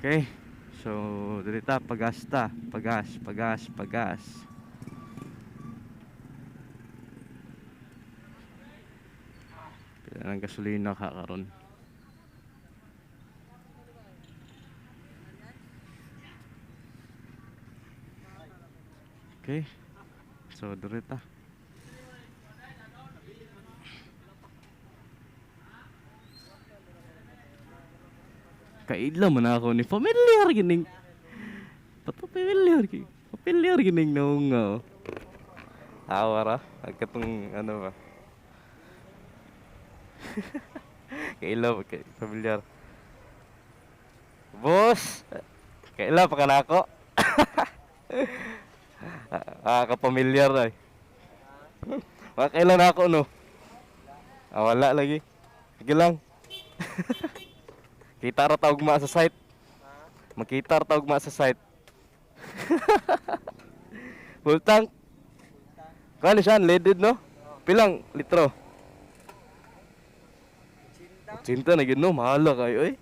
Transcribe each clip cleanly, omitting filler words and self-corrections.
Okay. So, diri ta pagasta, pagas, pagas, pagas. Pila ng gasolina ka karon? Okay. So, diri ta. Kaidla man ako ni familiar gining. Pato familiar gi. Familiar gining noong oh. Awa ra, agkatong ano ba. Kaila ba kay familiar. Boss, kaila pa ka nako. Ah, kapamilyar ay. Makaila na ako no. Ah, wala lagi. Sige lang. Kita ra ta ugma sa site. Makita ra ta ugma sa site. Full tank. Kuan siya, leaded no? Pilang litro? 80 na gyud no, mahal kayo oy.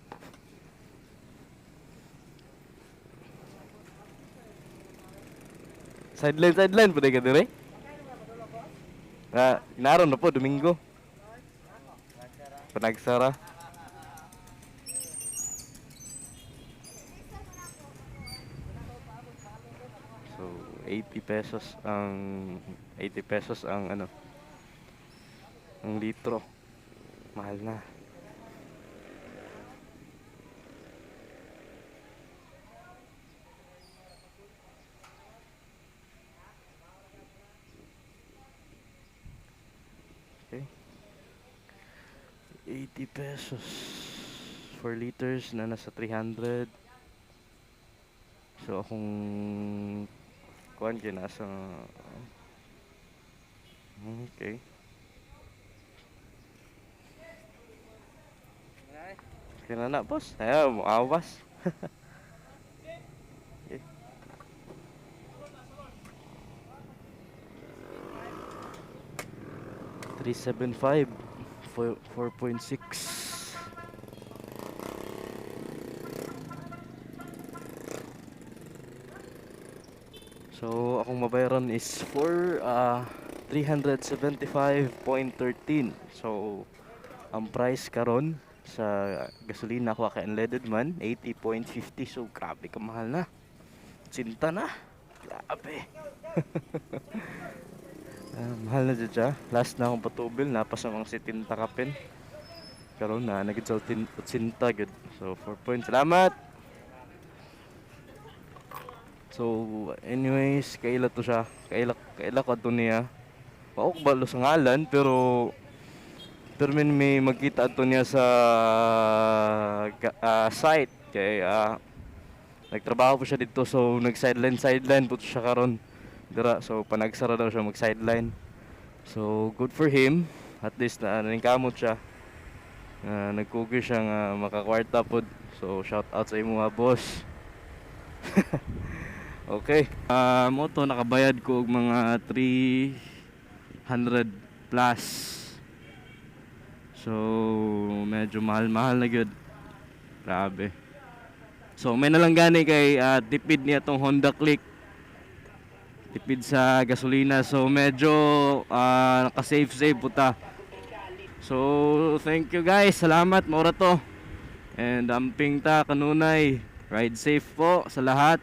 Sideline sideline pwede ka dire. Ah, naron na po Domingo. Panagsara. So, 80 pesos ang 80 pesos ang ano ang litro. Mahal na. Okay. 80 pesos. 4 liters na nasa 300. So akong kuan kay nasa okay. Kaya na boss. Ay, awas. Okay. 375 4.6. So akong mabayaran is 4 375.13. So ang price karon sa gasolina ko kay unleaded man 80.50. So grabe ka mahal na. Sinta na. Grabe. Ah, mahal na dyan siya. Last na akong patubil na pa sa mga 70 kapin. Karon na nagid sa 80 gud. So 4 points. Salamat. So anyways, kaila to siya. Kaila kaila ko to niya. Paok ba sa ngalan pero pero min may magkita ato niya sa site kay nagtrabaho po siya dito, so nag sideline sideline po siya karon dira, so panagsara daw siya mag sideline, so good for him, at least na naningkamot siya, nagkugi siya nga makakwarta pod. So shout out sa imo nga boss. Okay, mo to nakabayad ko og mga 300 plus, so medyo mahal-mahal na gyud, grabe. So may nalang gani kay tipid niya tong Honda Click, tipid sa gasolina, so medyo naka-save save puta. So thank you guys, salamat, maura to, and amping ta kanunay, ride safe po sa lahat.